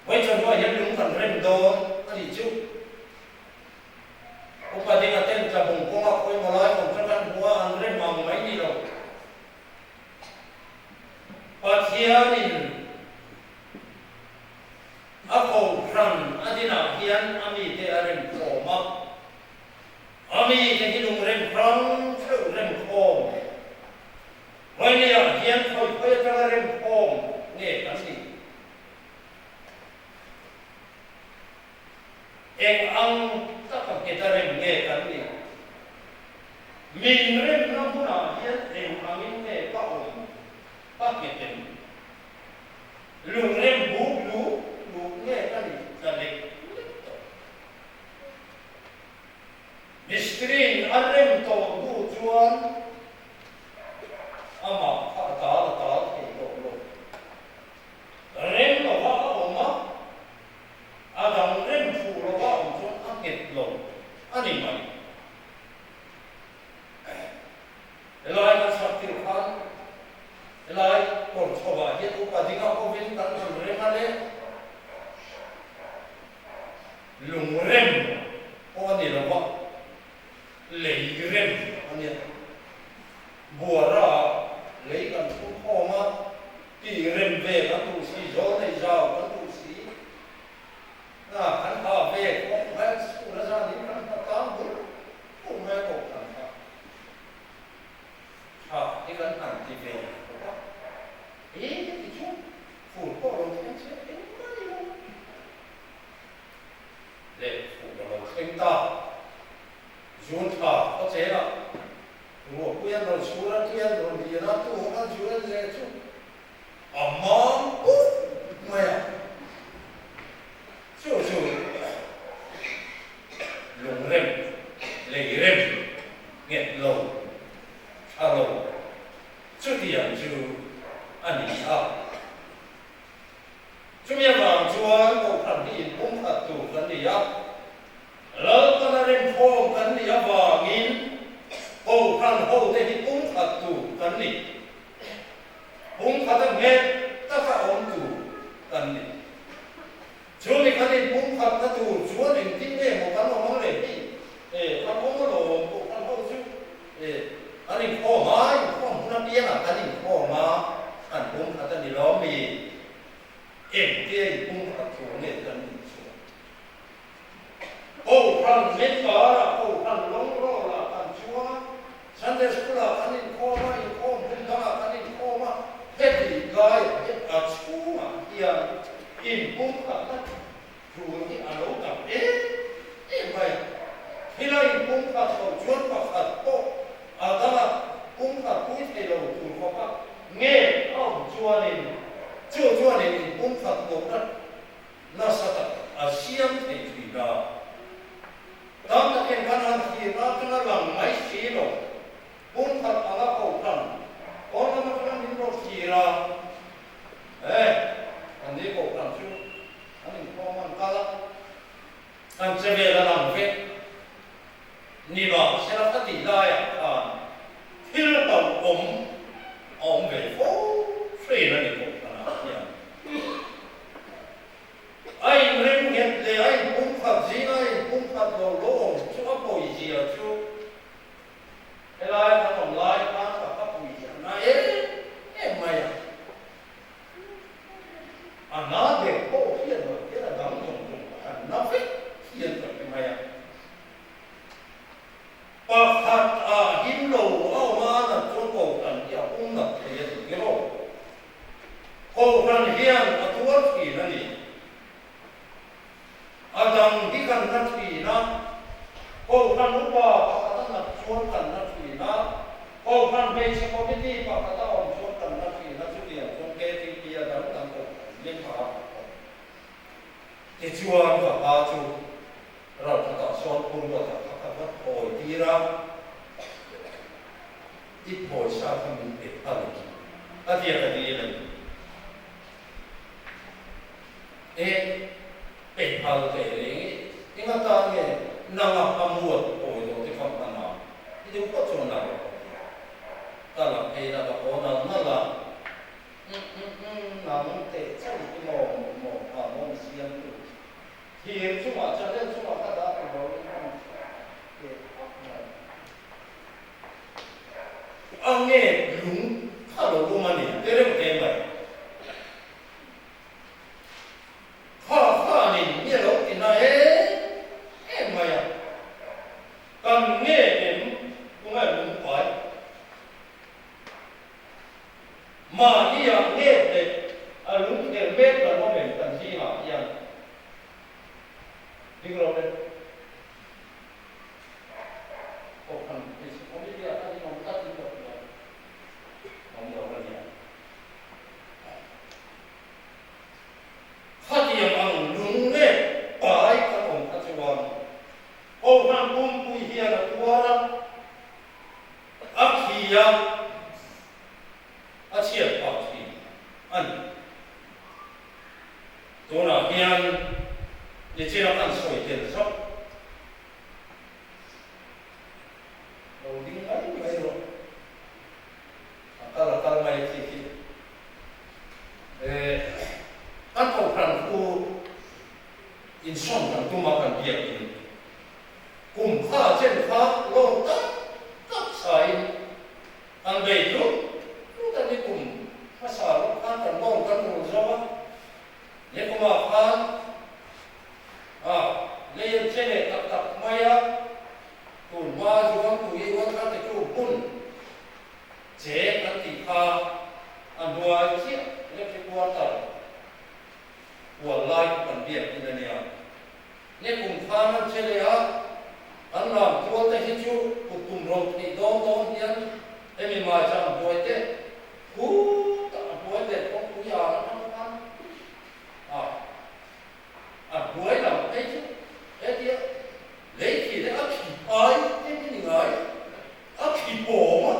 Vawichhawn hnuah hian lung kan rem dawn a nih chu. Upa dinga ten tlabung kawnga khawimaw lai contract an hmu a, an rem ang mai ni lo. Pathianin a kohhran a dinah hian a mite a remkhawm a, a mite hi lungrem hrang theuh remkhawm Vawinia hian khawi khawi atanga remkhawm nge kan nih? Eng ang taka nghet a rem nge kan nih? Min remna hmunah hian eng angin nge ka awm ka nghet em? Lungrem buk luk luk nge ka nih tla lek lek tawh? Mistiriin a rem tawh hnu chuan amah kha a tal a tal thei tawh lo. Rem lova a awm a, a dang rem fuh lova awm chuan a nghet lo a ni mai. Helai kan sak tirh khan helai kawr chhovah hian upa dinga hovin kan rawn rem a le, lungrem pawh a ni lo va, lei rem a nia. Buara lei kan thu khawm a, tih rem ve kan duh si, zawl nei zau kan duh si. Na kan ha ve kawng hmel chhun a zan in kan hna tlang bur bur. thleng ta. June thla khaw chenah ruahpui an rawn sur a, tui an rawn lian a, tu ho khan zu en leh chu a mam put mai a. Chu chu lungrem, leirem nghet lo, tha lo chutiang chu a ni a. Chumi avang chuan Kohhran hi inpumkhat tur kan ni a, Lalpana remkhawm kan nih avangin Kohhran hote hi pumkhat tur kan ni. Pumkhata nghet taka awm tur kan ni. Chumi kan inpumkhatna tur chuan engtin nge maw kan awm ang le hi? E, kan awm alawm Kohhran ho chu e, kan inkhawm a, inkhawm hun apiangah kan inkhawm a, kan pumkhat a ni lawm mi? Engtia inpumkhat tur nge kan nih chuan? Kohhran member-ah, Kohhran lawngrawlah kan chuang a, Sunday School-ah kan inkhawm a, inkhawm hun dangah kan inkhawm a, heti laiah hian a chhungah hian inpumkhatna tur hi a lo tam em em mai a. Thil a inpumkhat loh chuan pakhat pawh a danga pumkhat pui thei lo tur khawpa nge a awm chuanin chu chuanin inpumkhat lohna Nasa tak a siam thei thin a. Tam takin kan han thlir atanga lang mai si lo, pumkhat anga kohhran pawn lam atanga min rawn thlir a, e, an ni kohhran chu an inkhawm an kal a, an che vel a lang vek ni mahsela ka tih laiah khan thil hlauhawm a awm ve fo hrein a ni kohhranah hian. A inrem nghet leh a inpumkhat zinga a inpumkhat lo lo awm chu a pawizia chu helai kan awm lai khan ka ka pui hi a na em em mai a. A na ber pawh hian lo hian a dang zawng zawng pawh an na vek hian ka hre mai a. Pakhat ah him lo a awm a nat chuan kohhran hi a pum nat thei a ni tiraw? Kohhran hian a tuar thin a ni. A dang hi kan na thin a, Kohhran upa pakhat a nat chuan kan na thin a, Kohhran hmeichhe committee pakhat a awm chuan kan na thin a, chutiang chuan KTP a dang dang Kohhran member a kan awm. Tichuan ka pa chu ralkhatah sawn Purwata kha ka va thawi tir a. I pawisa kha min pe phal a ni. A tia ka dil a ni. E, pe phal teh reng i, enga tan nge nanga a muat pawi lo te kha hman a, i duh phawt chuan la rawh ka ti a. Ka la phei la ka haw nal nal a, Umm umm umm, nang teh chauh hi maw maw kha mawm siam tu. Thir chungah channel chungah ka dah ti lo in a ni teh phawt mai. A nge lung kha lo awm a ni te reuh te mai. Kha khanin mi a lo ti na em em mai a, kan nge em tunge lung pai. Mahni ah nge leh a lung kher mek kan awm em kan zingah hian ding lo le. Kohhran hmeichhe committee ah khan in awm tlat in ka hria, awm lo a nia. Khatiang ang lung leh pai kan awm kha chuan Kohhran pumpui hian a tuar a, a khi a, a chhiat phah thin a ni. Tunah hian nichina kan sawi tel zauh. Lo ding mai mai rawh. A kal a kal mai khi khi. Eh, kan kohhran khu insawn kan tum a kan biak in. Kum kha chen kha lawm tak tak sain kan bei hlut hlut a ni kum hmasa lawk khan kan lawm kan rul zo a. Nikumah khan a lei an che leh tak tak mai a, tun hma zuam tui 132 hmun che an tih kha a hnuai chiah electric water hual lai kan biak in a nia. Nikum khan an che leh a, kan lam tual te hi chu kut tum ro theih dawn dawn hian hemi maicham hnuai te khutah a hnuai leh kawngpui ar atang khan a a hnuai lam phei chu hetia lei khi leh a khi phai te hi ni ngai a khi pawm a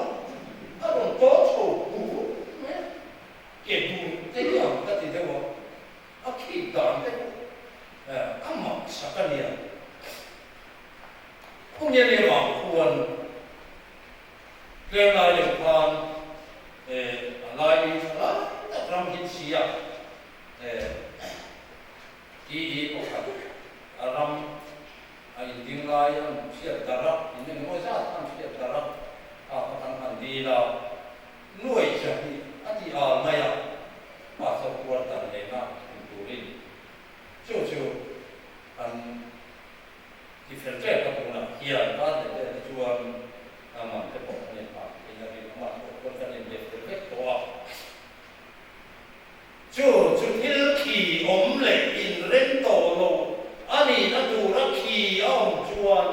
a rawn tawn chho tur mai a ke dur te hi ang ka ti deuh a. A khik dan te pawh a mak sak a nia. Khawngia leh vang khuan tlem lai deuh khan a lai tha lai tak ram hin si a, TE pakhat a ram a inding lai an hriat darh a, in engemaw zat an hriat darh a, kha kha kan han dil a. Nuai zahnih a ti al mai a, pastor quarter nena in turin chu chu kan ti fel tep a tunah hian kan leh vel te chuan man te pawh kan in hah theih a rin amah pawh chuan kan in let fel vek tawh a. Chu chu thil khi awm leh inrem tawh lo a nihna tura khi a awm chuan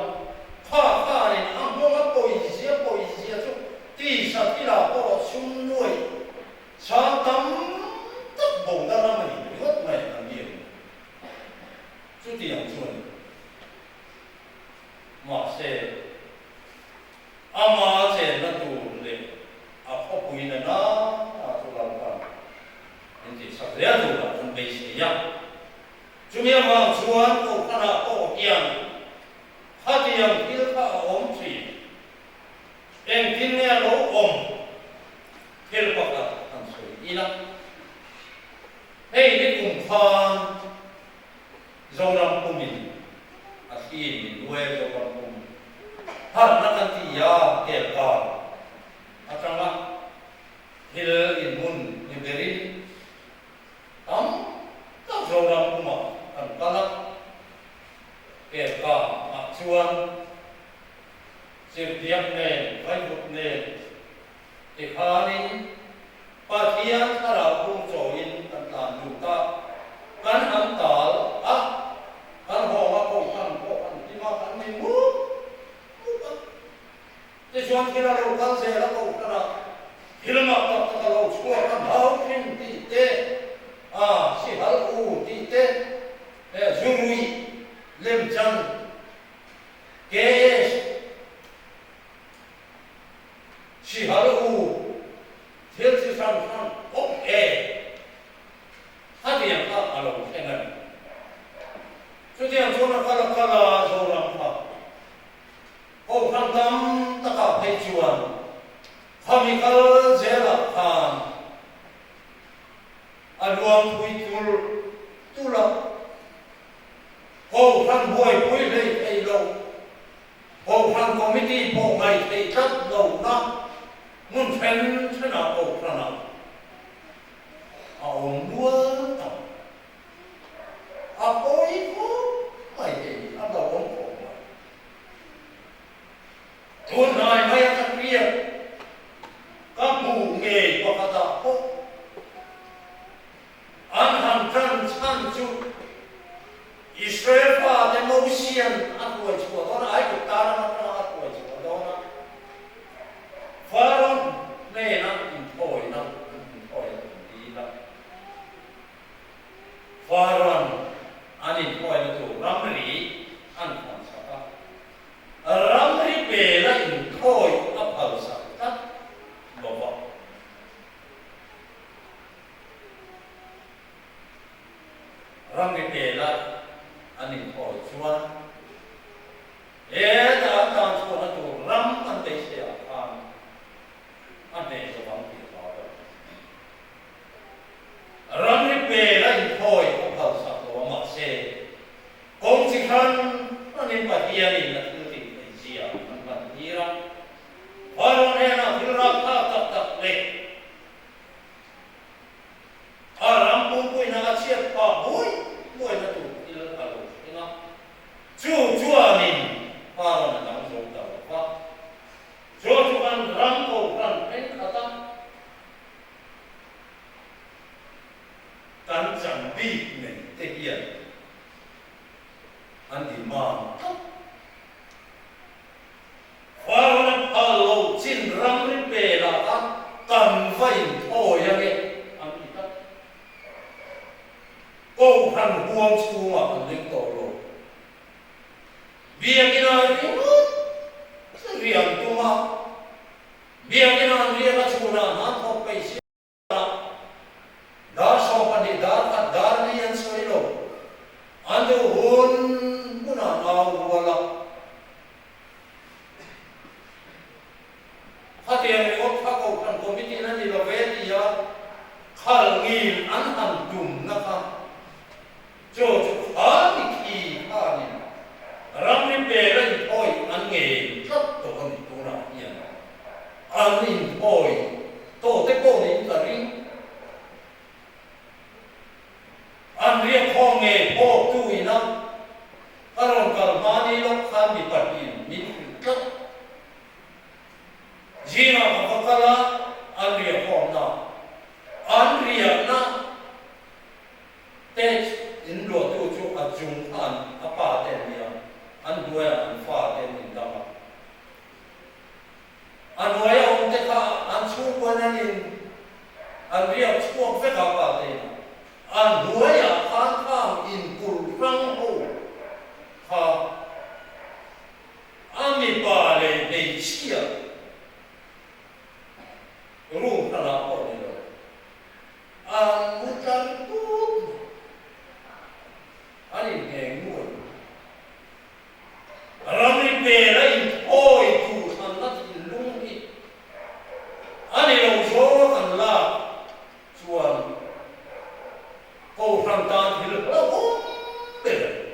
kha khanin a nghawng a pawizia pawizia chu tisa thilah pawh sum nuaih chang tam tak bona ram a ni ringawt mai an ni ang. Chutiang chu a ni. Mahse, Ama chenna tur leh a khawpui na na chu Lalpan min tihsak zel turah kan beisei a. Chumi avang chuan Kohhranah pawh hian khatiang thil kha a awm thin. Engtin nge a lo awm thil pakhat han sawi ila. Hei ni kum khan Zoram pumin a thli min nuai Zoram pum harhna kan ti a kel kar atanga thil inhmun ni berin tam tak Zoram pumah kan kal a, kel kar ah chuan chirhdiak nen vaivut nen tikhanin Pathian thlarau hung chawiin kan tlan lut a, kan han tal a, kan hawng a kohhran pawh kan hlim a, kan ni mup mup a. Tichuan thil a lo kal zel a kohhranah thil mak tak tak a lo chhuak a, nau hrim tih te, a sihal u tih te, zurui lemchan, KS, Sihal u, thil chi hrang hrang awm e. Khatiang kha a lo thleng a ni. Chutiang chuan a kal a kal a, Zoram kha Kohhran tam takah phei chuan khami kal zelah khan a luang phui tul tul a, Kohhran buaipui hlei thei lo Kohhran Committee pawh ngaihtheih tlat lohna hmun then thenah Kohhranah a awm nual ta. A pawi khawp mai hei hi a lo awm khawp mai. Tun hnai mai a ka hriat ka hmuh ngei pakhatah pawh An han tan chhan chu Israel fate Mosian a hruai chhuah dawn a, Aigupta ram atanga a hruai chhuah dawn a, Pharaoh hnena inthawina an inthawina an dil a. Pharaoh an inthawina tur ramri an khawnsak a, ramri pela inthawi a phalsak tlat lo va. Ramri pela an inthawi chuan heta an tan chhuahna tur ram an beisei ah khan a hneh zo ang tih a hlau ber. Ramri pela inthawi a phalsak lo a mahse kawng chi hran hranin Pathianin a thil tih theih zia an lantir a, Pharaoh hnenah thil rapthlak tak tak leh A ram pumpuina a chhiat phah buai buaina tur thil a lo thleng a, chu chuanin Pharaoh a dang zo ta lo va. Chu chuan ram kohhran thenkhat a kan chan bik nei te hian. An demand tlat. Farna phal lo chin ramri pelah khan kan va inthawi ange an ti tlat. Kohhran huang chhungah an leng tawh lo. Biakina ringawt rian tum a, biakina an riak a chhunah hna thawk peih si a, dar 12, dar khat, dar li an sawi lo. An duh hun hunah an au rual a. Khatiang ringawt kha Kohhran Committee na ni lo ve tia khal ngil an han tumna kha Chu chu kha ni khi khanin ramri pela inthawi an ngei tlat tawh a ni tunah hian an inthawi tawh te pawh niin ka ring. An riak haw ngei phawk tu ina ka rawn kal hma ni lawk khan mi pahnihin min hrilh tlat. Zingah ka va kal a, an riak hawmna an riahna Page in luahtu chu a chung kha an a pa te an nia, an hnuaiah an fa te an indang a. A hnuaia awm te kha an chhungkuan an in an riak chhuak vek a pa te inah. A hnuaiah khan khang inkulh hrang ho kha a mipa leh hmeichhia room hranah pawh ni lo. An mu tlang tut mai. An inheng nuai mai. Ramri pel a inthawi duh thlanna thinlung hi a ni lo zawnga kan lak chuan Kohhran tan thil hlauhawm ber a ni.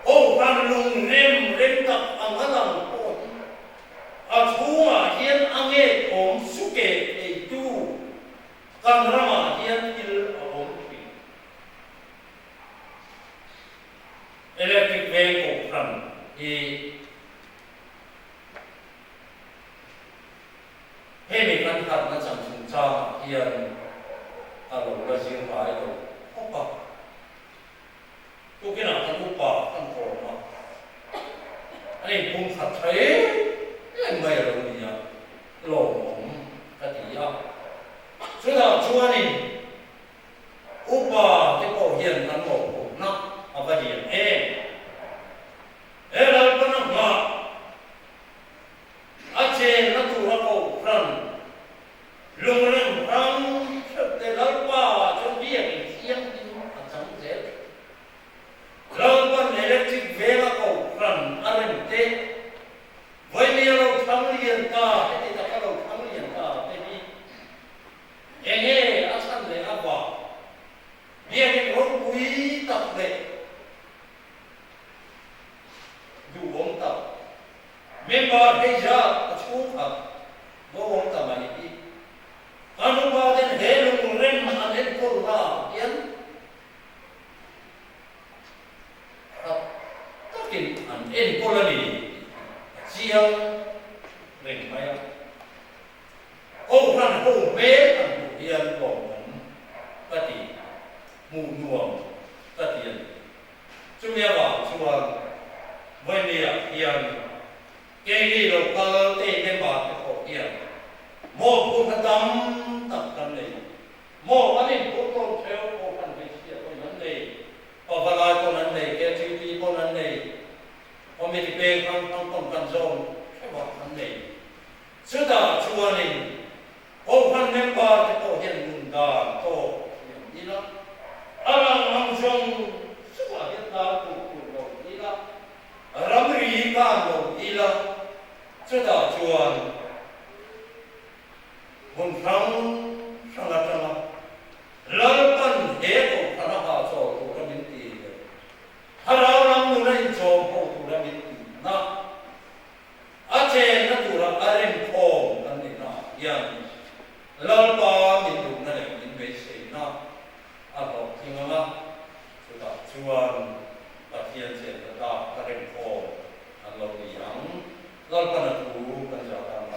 Kohhran lung rem rem tak ang a lang pawh hi a chhungah hian a ngekhawm suke theitu kan ramah hian thil a awm thin. Electric Veng Kohhran hi hemi kan harhna chan chungchangah hian a lo la zir ngai lo khawp a. Tukinah kan upa kan kawm a, an inpum khat tha em em mai a lo ni a, lawmawm ka ti a. Chutah chuanin upa te pawh hian kan mawhphurhna a va lian em. He Lalpana nghah a chenna tura Kohhran Lungrem hrang hreuh te Lalpa chuan biakin thianghlim a chang zel thin. Lalpan electric venga Kohhran a rem te, Vawimia lo thlang lian ta heti taka lo thlang lian ta te hi enge a chhan leh a vang? Biakin ropui tak leh duhawm tak Member hei zat a chhungkhat lo awm ta mai hi kan upa ten he lungrem an enkawl na ah hian tha takin an enkawl a ni tih a chiang reng mai a. Kohhran ho hmel an hmuh hian lawmawm ka ti, hmuh nuam ka ti a ni. Chumi avang chuan Vawinia hian keini lo kal te member te pawh hian mawhphurhna tam tak kan nei. Maw kan inphur tawn theu pawh kan hmeichhia pawhin an nei, pavalai pawn an nei, KTP pawn an nei, committee peng hrang hrang pawn kan zawm theuh ah an nei. Chutah chuanin Kohhran member te pawh hian nun dan tawk thiam ila, a lang ang zawng zawngah hian tan tur tur lo ila, ramri kan lo ila, chutah chuan hmun hrang hrang atanga Lalpan he Kohhran a hahchawl tura min ti leh Thlarau lam nuna inchawm ho tura min ti na. A chenna tura a remkhawm kan nihna ah hian Lalpa min duhna leh min beiseina a hlawhtling ang a, chutah chuan Pathian chenna tlak a remkhawm an lo ni ang. Lalpan a thu kan zah tan.